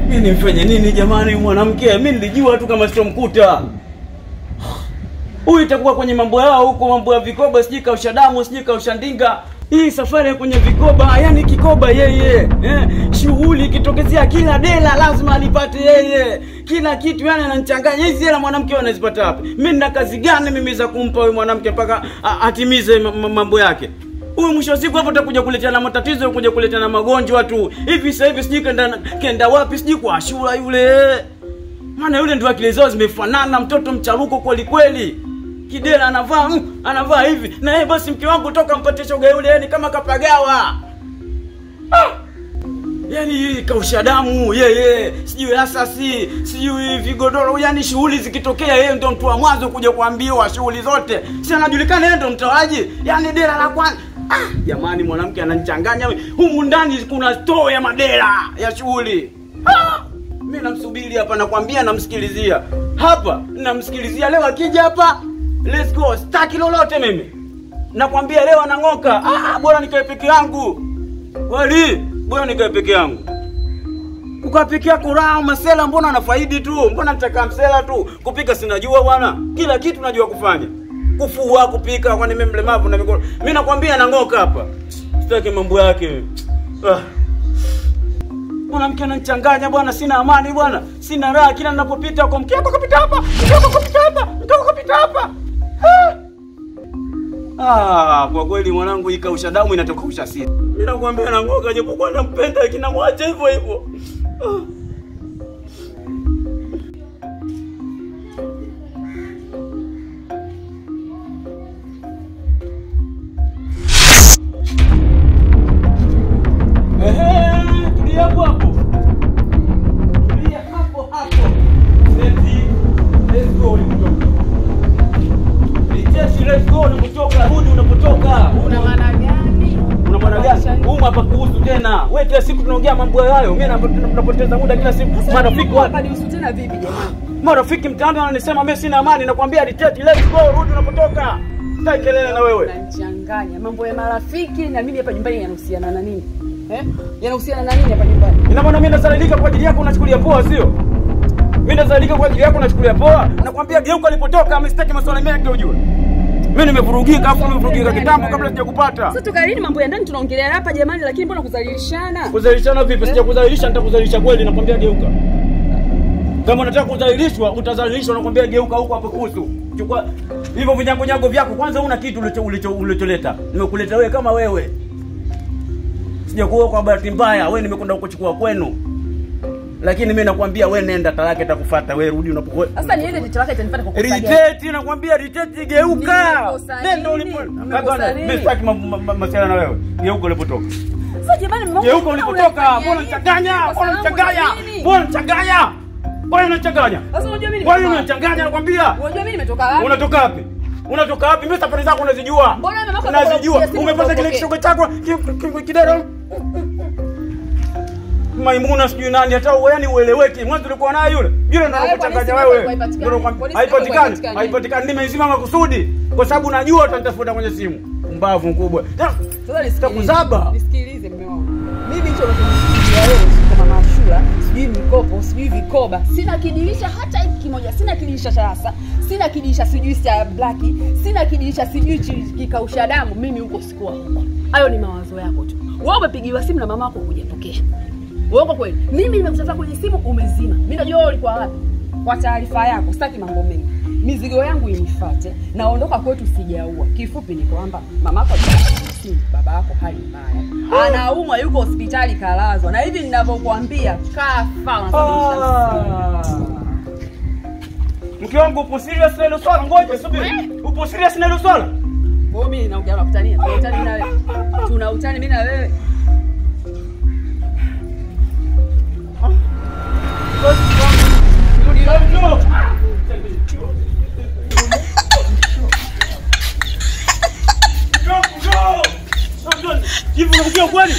Mimi nimfanye nini jamani mwanamke? Mimi nilijua tu kama sitomkuta. Huyu itakuwa kwenye mambo yao huko, mambo ya vikoba, sijui kausha damu, sijui kausha ndinga. Hii safari kwenye vikoba, yani kikoba yeye. Shughuli ikitokezea kila dela lazima alipate yeye. Kila kitu yani ananichanganya. Hizi hela mwanamke anazipata wapi? Mimi nina kazi gani mimi za kumpa huyu mwanamke mpaka atimize mambo yake? Huyu mwisho wa siku hapo utakuja kuletea na matatizo, kuja kuletea na magonjwa tu. Hivi sasa hivi sijui kenda wapi, sijui kwa Ashura yule. Maana yule ndio akili zao zimefanana, mtoto mcharuko kweli kweli. Kidela anavaa, anavaa hivi. Na yeye basi mke wangu toka mpatie shoga yule, yani kama kapagawa. Yaani hii kausha damu yeye, sijui asasi, sijui vigodoro, yani shughuli zikitokea yeye ndio mtu wa mwanzo kuja kuambiwa shughuli zote. Si anajulikana yeye ndio mtoaji. Yaani dela la kwanza. Jamani mwanamke ananichanganya. Humu ndani kuna store ya madela ya shughuli. Mimi namsubiri hapa, nakwambia namsikilizia. Hapa namsikilizia leo akija hapa. Let's go. Sitaki lolote mimi. Nakwambia leo anang'oka. Bora nikae peke yangu. Kweli, bora nikae peke yangu. Kukaa peke yako raha masela, mbona anafaidi tu? Mbona nitakaa msela tu? Kupika sinajua bwana. Kila kitu najua kufanya. Kufua, kupika, kwani mimi mlemavu na mikono. Mimi nakwambia anang'oka hapa. Sitaki mambo yake. Mwanamke ananichanganya bwana, sina amani bwana. Sina raha kila ninapopita kwa mke wako kapita hapa, mke wako kapita hapa, mke wako kapita hapa. Kwa kweli mwanangu ikausha damu inatokausha sisi. Mimi nakwambia nangoka japokuwa nampenda lakini namwacha hivyo hivyo. Tulia hapo hapo. Tulia hapo hapo. Let's go ulikotoka. Let's go unapotoka, rudi unapotoka. Una maana gani? Una maana gani? Humu hapa kuhusu tena. Wewe kila siku tunaongea mambo hayo. Mimi napoteza muda kila siku. Marafiki wapi? Hapa tena vipi jamani? Marafiki mtaani wananisema mimi sina amani, nakwambia retreat, let's go, rudi unapotoka. Sitaki kelele na wewe. Unanichanganya. Mambo ya marafiki na mimi hapa nyumbani yanahusiana na nini? Yanahusiana na nini hapa nyumbani? Ina maana mimi nazalilika kwa ajili yako unachukulia poa, sio? Mimi nazalilika kwa ajili yako unachukulia poa? Nakwambia geuka ulipotoka, mimi sitaki maswali mengi ujue. Mimi nimevurugika, afu nimevurugika kitambo kabla sijakupata. Sasa tukalini mambo ya ndani tunaongelea hapa jamani, lakini mbona kudhalilishana? Kudhalilishana vipi? Sijakudhalilisha, nitakudhalilisha kweli, nakwambia geuka. Kama unataka kudhalilishwa, utadhalilishwa, nakwambia geuka huko hapo kuhusu. Chukua hivyo vinyango vyako kwanza, una kitu ulicholeta. Nimekuleta wewe kama wewe. Sijakuoa kwa bahati mbaya, wewe nimekwenda kukuchukua kwenu. Lakini mimi nakwambia wewe nenda, talaka itakufuata wewe, rudi unapokuwa. Sasa niende talaka itanifuata kwa kosa gani? Retreat, nakwambia retreat, geuka. Nenda ulipo. Kaka, mimi sitaki masuala na wewe. Geuka ulipotoka. Sasa jamani, mimi geuka ulipotoka. Mbona unachanganya? Mbona unachanganya? Mbona unachanganya? Mbona unachanganya? Sasa unajua mimi Mbona unachanganya nakwambia? Unajua mimi nimetoka wapi? Unatoka wapi? Unatoka wapi? Mimi safari zako unazijua. Mbona mama yako unazijua? Umepata kile kishogo chako kidero. Maimuna sijui nani hata yani ueleweki. Mwanzo ulikuwa naye yule. Yule ndo anakuchanganya wewe. Haipatikani. Haipatikani. Nimeizima makusudi kwa sababu najua utanitafuta kwenye simu. Mbavu mkubwa. Sasa nisikilize. Nisikilize mume wangu. Mimi hicho unachonisikilizia wewe kama mama Ashura, sijui mikopo, sijui vikoba. Sina kidirisha hata hiki kimoja. Sina kidirisha cha rasa, sina kidirisha sijui cha black, sina kidirisha sijui kikausha damu. Mimi huko sikuwa huko. Hayo ni mawazo yako tu. Wewe umepigiwa simu na mama yako hujapokea. Uongo kweli? Mimi nimekutafuta kwenye simu umezima. Mimi najua wewe ulikuwa wapi. Kwa taarifa yako, sitaki mambo mengi. Mizigo yangu inifuate, naondoka kwetu sijaua. Kifupi ni kwamba mamako simu, baba yako hali mbaya. Anaumwa, yuko hospitali kalazwa. Na hivi ninavyokuambia kafa, unasababisha. Mke wangu upo serious na hilo swala? Ngoja subiri. Upo serious na hilo swala? Kwa mimi naongea na kutania. Tuna utani na wewe. Tuna utani mimi na wewe. Hivi unaongea kweli?